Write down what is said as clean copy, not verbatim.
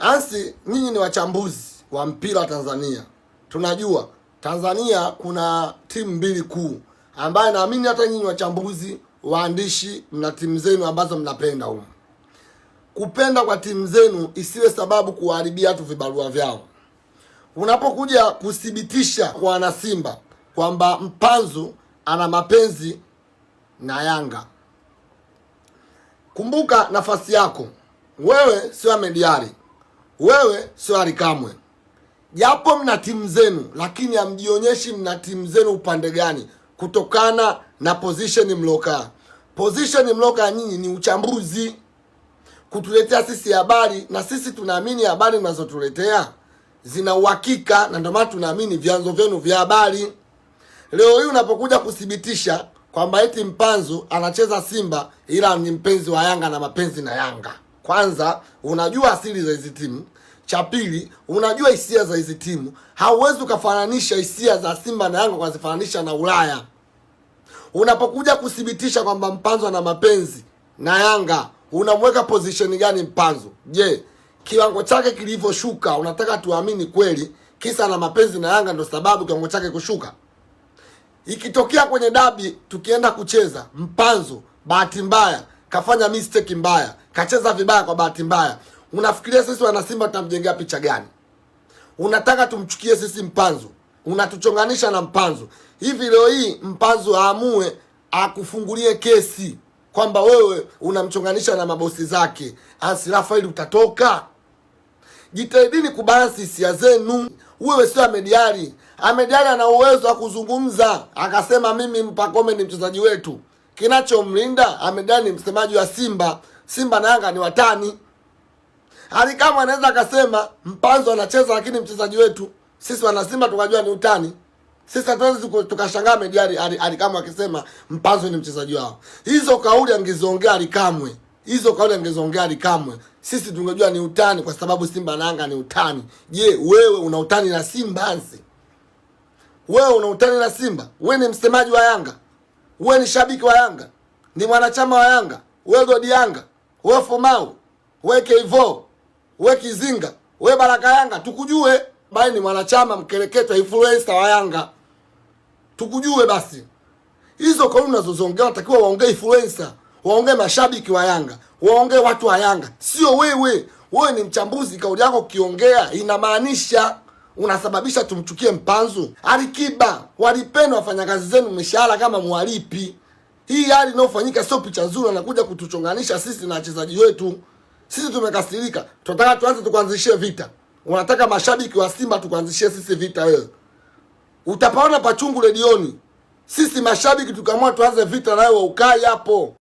Ansi, nyinyi ni wachambuzi wa mpira Tanzania. Tunajua Tanzania kuna timu mbili kuu ambaye naamini hata nyinyi wachambuzi, waandishi, mna timu zenu ambazo mnapenda huko. Kupenda kwa timu zenu isiwe sababu kuwaharibia watu vibarua vyao. Unapokuja kuthibitisha kwa wanasimba kwamba Mpanzu ana mapenzi na Yanga, kumbuka nafasi yako wewe. Sio Ahmed Ally, wewe sio Ally Kamwe, japo mna timu zenu, lakini hamjionyeshi mna timu zenu upande gani, kutokana na position mlokaa. Position mlokaa nyinyi ni uchambuzi, kutuletea sisi habari, na sisi tunaamini habari mnazotuletea zina uhakika, na ndio maana tunaamini vyanzo vyenu vya habari. Leo hii unapokuja kuthibitisha kwamba eti Mpanzu anacheza Simba ila ni mpenzi wa Yanga na mapenzi na Yanga, kwanza unajua asili za hizi timu, cha pili unajua hisia za hizi timu. Hauwezi ukafananisha hisia za Simba na Yanga ukazifananisha na Ulaya. Unapokuja kuthibitisha kwamba Mpanzu ana mapenzi na Yanga, unamweka position gani Mpanzu? Je, kiwango chake kilivyoshuka, unataka tuamini kweli kisa na mapenzi na Yanga ndo sababu kiwango chake kushuka? Ikitokea kwenye dabi tukienda kucheza, Mpanzu bahati mbaya kafanya mistake mbaya, kacheza vibaya kwa bahati mbaya, unafikiria sisi wana Simba tutamjengea picha gani? Unataka tumchukie sisi Mpanzu? Unatuchonganisha na Mpanzu. Hivi leo hii Mpanzu aamue akufungulie kesi kwamba wewe unamchonganisha na mabosi zake, Ansi Rafael, utatoka? Jitahidini kubalansi hisia zenu. Wewe sio Ahmed Ally. Ahmed Ally ana uwezo wa kuzungumza akasema mimi Pacome ni mchezaji wetu. Kinachomlinda Ahmed Ally ni msemaji wa Simba. Simba na Yanga ni watani. Ally kama anaweza akasema Mpanzu anacheza lakini mchezaji wetu, sisi wana Simba tukajua ni utani. Sisi hatuwezi tukashangaa Ahmed Ally Ally Kamwe akisema Mpanzu ni mchezaji wao. Hizo kauli angeziongea Ally Kamwe. Hizo kauli angeziongea Ally Kamwe, sisi tungejua ni utani, kwa sababu Simba na Yanga ni utani. Je, wewe una utani na Simba? Ansi, wewe una utani na Simba? Wewe ni msemaji wa Yanga? Wewe ni shabiki wa Yanga? Ni mwanachama wa Yanga? Wewe godi Yanga? Wewe Fomau? Wewe Keivo? Wewe Kizinga? Wewe Baraka Yanga? Tukujue bali ni mwanachama mkereketwa influencer wa Yanga, tukujue basi. Hizo kauli unazoziongea watakiwa waongee influencer, waongee mashabiki wa Yanga, waongee watu wa Yanga, sio wewe. Wewe ni mchambuzi, kauli yako ukiongea inamaanisha unasababisha tumchukie Mpanzu. Alikiba, walipeni wafanyakazi zenu mishahara kama mwalipi. Hii hali inayofanyika sio picha nzuri, anakuja kutuchonganisha sisi na wachezaji wetu. Sisi tumekasirika, tunataka tuanze tukuanzishie vita. Unataka mashabiki wa Simba tukuanzishie sisi vita wewe? Utapaona pachungu redioni. Sisi mashabiki tukaamua tuanze vita nawe ukai hapo.